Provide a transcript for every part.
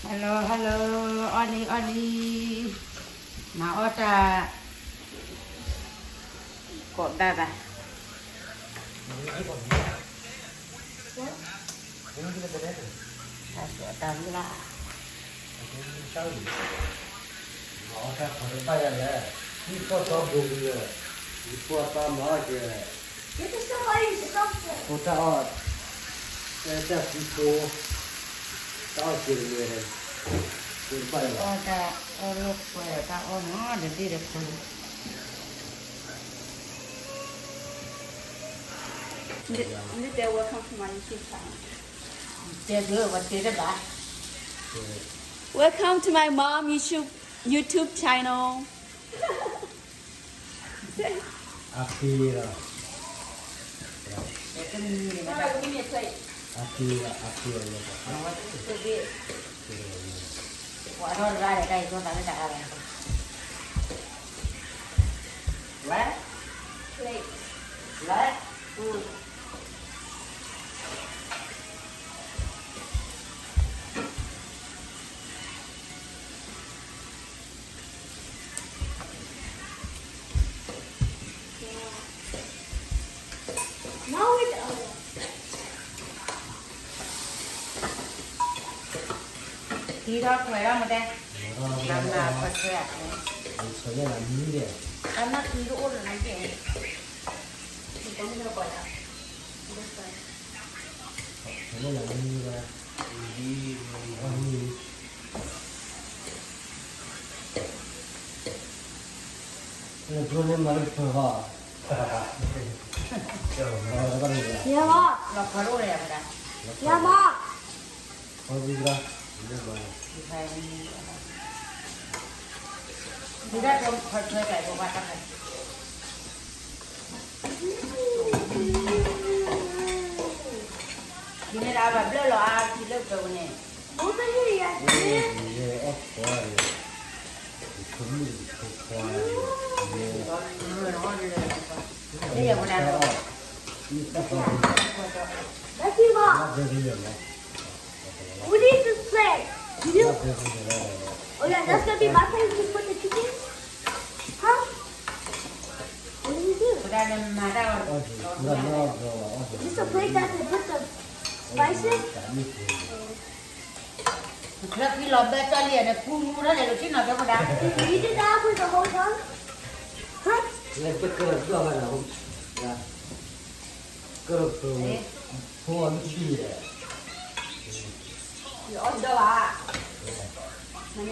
Hello hello, အီၣ်လံအီၣ်လံ, မၤအီၣ်တၢ် ကိးဘၣ်ဘၣ်, တၢ်လၢ မၤအီၣ်တၢ်ခီတဘၣ်ယၤလဲၣ်, ဟံၣ်ကီၢ်သီဘိကလၢာ်, ယဖိအပၢ်မၤအီၣ်ကဲ, ဖိတၢ်အီၣ်, တၢ်သံဖိ, တၢ်အီၣ်ကဲတမံၤ, တဘၣ်ယၤ, တၢ်အီၣ်လိာ်ကွဲတၢ်အီၣ်နီၤ တဒ့ၣ်တခီ, တဲ, တဲ, တဲတဘၣ်, Welcome to my mom YouTube, YouTube channel. အပ့ၤလီၤ, အပ့ၤလီၤ, အပ့ၤလီၤ, ပှၤထီၣ်တဂၤဒီး တၢ်အံၤထီၣ်သးလၢတဂၤလီၤ, လဲ, လဲ, ထံထီၣ်ခွဲးထီၣ်မတဲ, နၤခွဲးခွဲး, တၢ်နၢ်ခံတအိၣ်လၢၤနကဲ, လၢကျိန့ၣ်မၤလၢတဖၢၣ်ဘၣ်, ယၤဘၣ်, ယၤဘၣ်, ဒ်န့ၣ်ဒီးဘၣ်ဘျၢၣ်လီၤအါထံလၢပှဲၤပူၤန့ၣ်, လၢယဝဲဒၣ်, What is this plate? You do? Oh yeah, that's gonna be my plate. You put the chicken? Huh? What do you do? ဝဲဒၣ်လၢမၤတၢ်, Is this a plate that they put the spices? လၢခံလီၤဘဲကၠီလံန့ၣ် ကူမူထီၣ်လဲၤလိာ်ထံနီၤကဲမူဒါ, You did that for the whole time? Huh? လၢပကၢၢ်ဒီးဘၣ်ဒီး, ကၢၢ်, ဖိအီၣ်လၢခံဒီး, ယအီၣ်ဒီးဘၣ်, မ့ၢ်, မ့ၢ်ဖိအီၣ်ဒီးဘၣ်,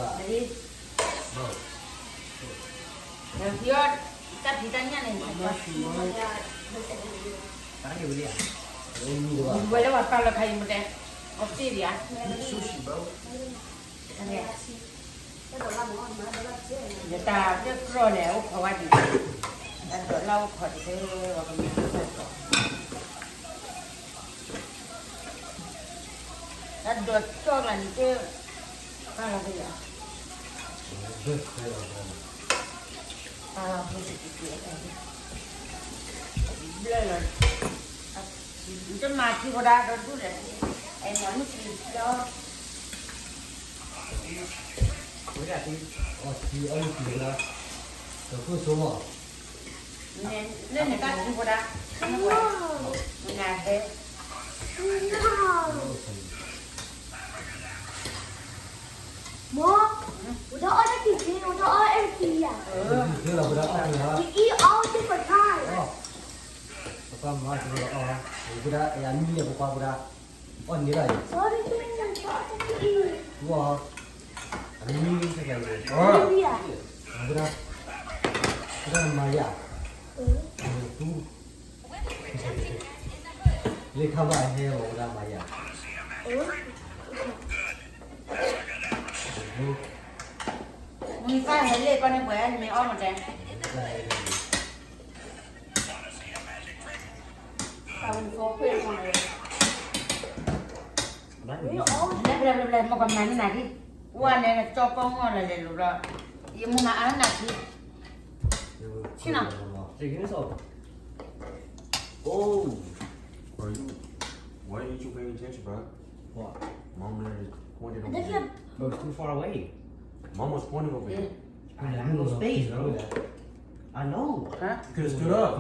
ဒီး, တၢ်ဖံးတၢ်ညၣ်န့ၣ်, ဝဲလၢပှၤပာ်လီၤခါအံၤမတဲ, အီၣ်တ့ၢ်ဒံးဧါ, ယတၢ်တကြၢးန့ၣ် အိၣ်ခိးဝဲဒံး, တၢ်ဒိးလၢအိၣ်ခိးတက့ၢ်, ပှၤကမၤတၢ်ဒိး တၢ်ဒိးကၠီၣ်ကျါန့ၣ်က့, ပၢ်လီၤက့ၤ, ပၢ်လီၤက့ၤ, ဘျၢၣ်လီၤ, တမၤထံဖိဒါဒီးဒူၣ်လဲၣ်, အဲၣ်မၤမုၢ်ထံလီၤ, ဝဲဒၣ်, အီထံအီလုၢ်ထံလီၤ, ဒီးခိၣ်ဆိမီၢ် လၢနတၢ်ထံဖိဒါ, နဟဲ, မိၢ်, ဝဲဒၣ်အီၣ်တၢ်ထံၣ်ထံ, ဝဲဒၣ်အီၣ်အဲၣ်ထံၣ်ယၤ, ဝဲဒၣ်အီၣ်တၢ်ထံၣ်ထံ, ပပၢ်မၤတၢ်လီၤအီၣ်, ဝဲဒၣ်အံၤအမံၤန့ၣ် ပပၢ်ဝဲဒၣ်, အီၣ်န့ၢ်ဘၣ်အံၤ, ဝဲ, အမံၤ, ဝဲဒၣ်, ဝဲဒၣ်မၤယၤ, ပူ လၢခါဘၣ်ဟဲဝဲဒၣ်မၤယၤ, မုၢ်သၣ်ဟဲလ့ၣ်ကီၢ်န့ၣ်ပှဲၤ နမ့ၢ်အီၣ်မတဲ, လဲၤပလဲၤပလဲၤ မ့ၢ်ကမၤန့ၢ်နၤဒံး, ဝဲန့ၣ်ကၠီကီၢ်မီၢ်လီၤလဲၤလိၤဘျီ, ယမုၢ်မၤအါနၤဒံး, ဆ့ၣ်နီၤ, Oh, are you, why aren't you paying attention, bro? Mom literally pointed over here. But it's too far away. Mom was pointing over here. I have no space, bro. I know. Huh? You could have stood up.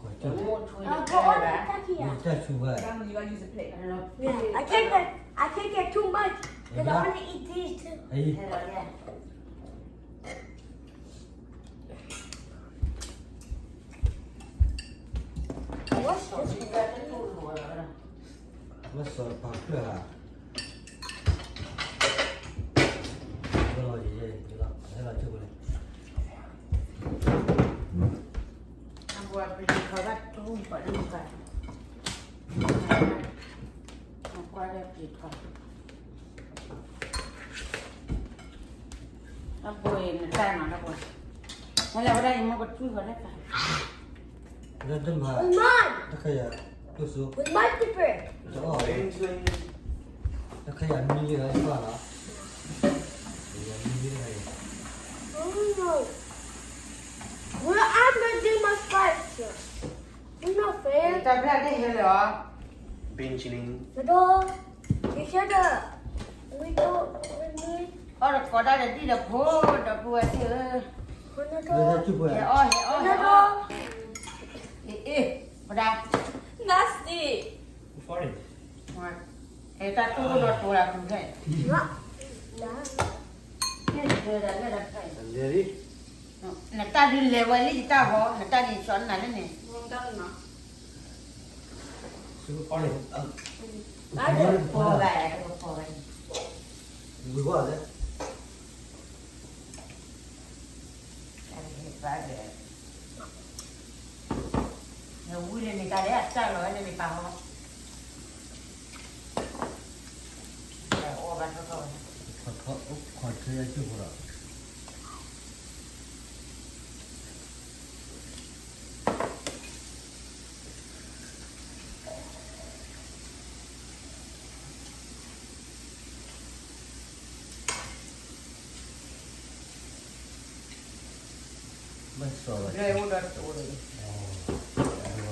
More to the camera. That's too bad. Family, you gotta use a plate. I don't know. Yeah, I can't get, I can't get too much because I want to eat these too. Yeah. What's this? ဝဲစီၤပၤဖျၢၣ်ဧါ, ဝဲလီၤယဲယဲ, ဟဲလီၤကၠိၣ်ဝဲ, အဝဲပျံၤထီၣ်ဘၣ်တူၢ်ပှၤလၢမုၢ်ကါ, အကွၢ်လၢပျံၤထီၣ်, အဘိနတၢ်နီၤ, ဟဲလီၤဝဲဒၣ်ယမိၢ်ကတူၢ်ဃီၤလၢကါ With mine. With my paper. တၢ်ခါယၤမံလံလီၤ, ယကွၢ်လီၤ, ယမံလံလီၤ, Oh no. Well, I'm gonna do my spice. We're not fair. တၢ်ဘျၣ်ဒ်ဟဲလီၤ, ဘင်းချီလင်း, မတော်, ဒီချက်တော့, ဝီတော့, ဝီမီ, အီၣ်တကိးတၢ်ဒီးဒံၣ်ဒီးဖိ, ဒီပုၢ်ဝဲၢ်သ့ၣ်ဧၢ, ဟဲအီၣ် ဟဲအီၣ် ဟဲအီၣ်, အ့ၣ် အ့ၣ် ပဒါ, Nasty. Who farted? အဲတၢ်တိၢ်ဒီးတိၢ်လၢခုခဲ, နတၢ်ဒုးလဲၤဝဲလံယတၢ်ဟီ, နတၢ်ဒုးလဲၤဝဲလံယတၢ်ဟီ, နတၢ်ဒုးဆီနၤလၢန့ၣ်, တၢ်ဒုး, တၢ်ဒုး, နဝံၤလၢန့ၣ်တၢ်လၢအတၢ်လီၤဝဲန့ၣ်န့ၣ်ပာ်ဟီ, အီၣ်ဘၣ်ထီၣ်ထီၣ်ဝဲ, ခွါထွဲယၤကၠိၣ်ဖိဒီး ဘၣ်စီၤဝဲ, လၢအိၣ်ဒီးတိၢ်ဒီး,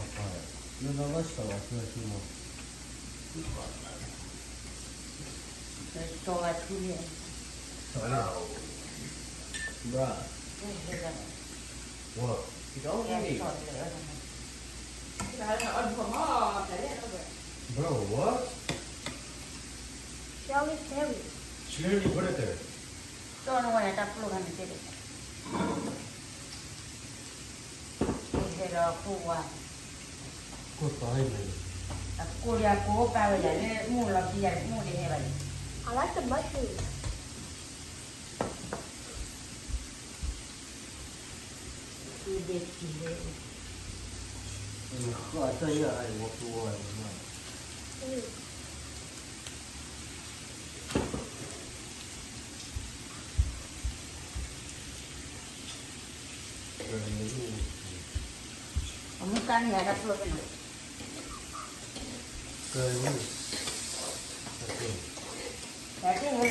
လၢဘၣ်စီၤဝဲထူလီၤထူမး, စီၤဝဲထူလီၤ, စီၤဝဲ, bruh, what, you don't need, bro, what, Charlie Perry, Charlie put it there. ကၠီနဝဲန့ၣ်တၢ်ပျိၢ်ခါန့ၣ်သ့ၣ်, ကဟဲဒီးခိၣ်ဝါ, ကိၢ်သီၣ်အံၤန့ၣ်, အကိၢ်ဒီးအကိၢ်ပာ်ဝဲဒၣ်လၢမိၢ်လီၤခံယၤန့ၣ် မိၢ်တဟဲဘၣ်န့ၣ်, I like the mushroom. ဃၢတၢ်ယၢ်အံၤဝီဖိဝီ, အမုၢ်ကါန့ၣ်ယၤတၢ်ဖျိဖဲနီၤ, ကဲ, တၢ်ဖျိ, တၢ်ဖျိ,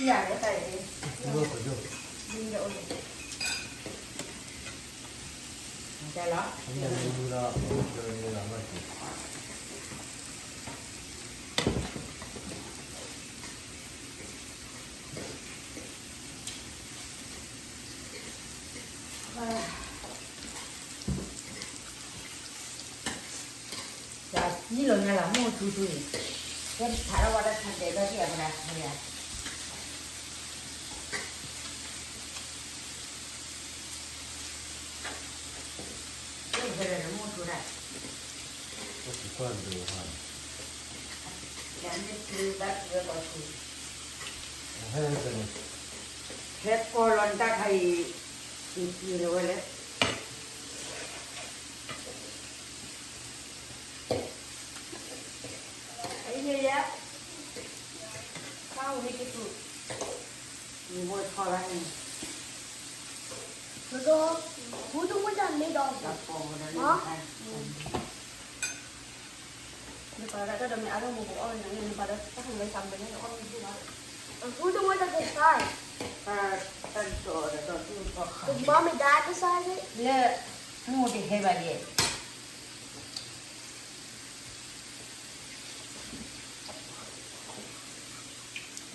ယၤတၢ်ဖျိ, တၢ်လီၤ ယၤသံလီၤညါလီၤ မိၢ်ထူထူအံၤ, ကဲထးထီၣ်ဝဲဒၣ်ထးဒဲးဘၣ်ဒံးအမနၤယၤ, ကဲထးဒီးမိၢ်ထူဒၣ်, ယၤမ့ၢ်ထူဘၣ်ထူဝဲပှၤထူ, ဟဲကီလီၤနတၢ်ခါအံၤ, က့ၤက့ၤလီၤဝဲလဲၣ် အံၤန့ၣ်ယဲ, ဖးဝံၤန့ၣ်က့ၤထူ, မ့ၢ်ဘိထီၣ်လၢန့ၣ်, ဒီး, who the one that made all this? နပာ်လီၤတၢ်ဒီးမ့ၢ်အါထီၣ်မူပအီၣ်န့ၣ် နပာ်ဒီးတၢ်ဟးလၢသးမ့ၢ်န့ၣ်အီၣ်မ့ၢ်ဘိဘၣ်, who the one that decide? တၢ်, တၢ်ဒ်သိးဒီးဒီးဒူၣ်ထီၣ်ခါ, လၢ, မိၢ်တဟဲဘၣ်ယဲ.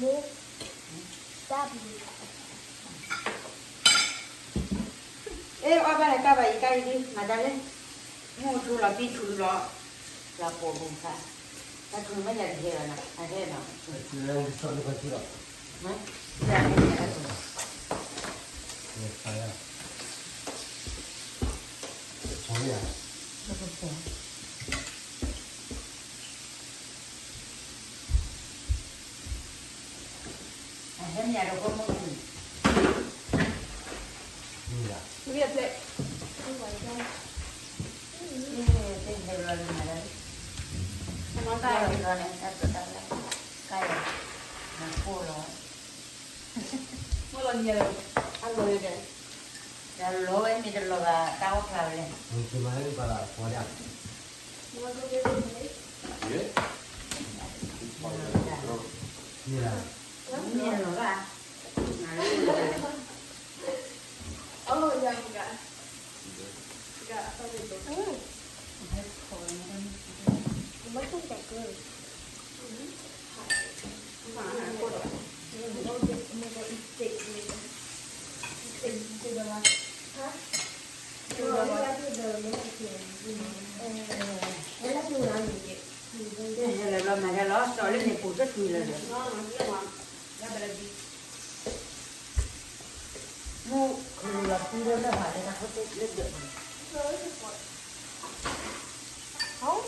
မူ, တၢ်ပူၤ, အဲၣ် အီၣ်ဘၣ်လဲၤကၢ်ဘၣ်အံၤကၢ်အံၤဒ် မၤတၢ်လဲၣ်, မူထူလီၤပံထူလီၤ, လၢပိာ်ပူၤခါ, တၢ်ထူမ့ၢ်ယၤတဟဲဘၣ်နီၤ အဟဲနီၤ, အဟဲမ့ၢ်ယၤဒီး မ့ၢ်မ့ၢ်, မ့ၢ်ယၤ, မ့ၢ်ယၤ, မ့ၢ်ယၤ, မ့ၢ်ယၤ, မ့ၢ်ယၤ, တလီၤဝဲမ့ၢ်တလီၤဘၣ် တၢ်အီၣ်ဖျါဝဲလဲၣ်, မ့ၢ်တလီၤဘၣ်, အီၣ်ယၤမ့ၢ်ဂၤ, ဂၤအသီတဒိး, မ့ၢ်တကးကၢ ဟဲလီၤဘျီမၤဒ်လီၤ စီၤလၢန့ၣ်ပူၤတတုၤလၢၤလၢၤ, မ့ၢ်ခရူၢ်လီၤပူၤလၢလၢၢ်ဘၣ်လၢတၢ်ခိၣ်လၢဒၢးန့ၣ်, ဟီၣ်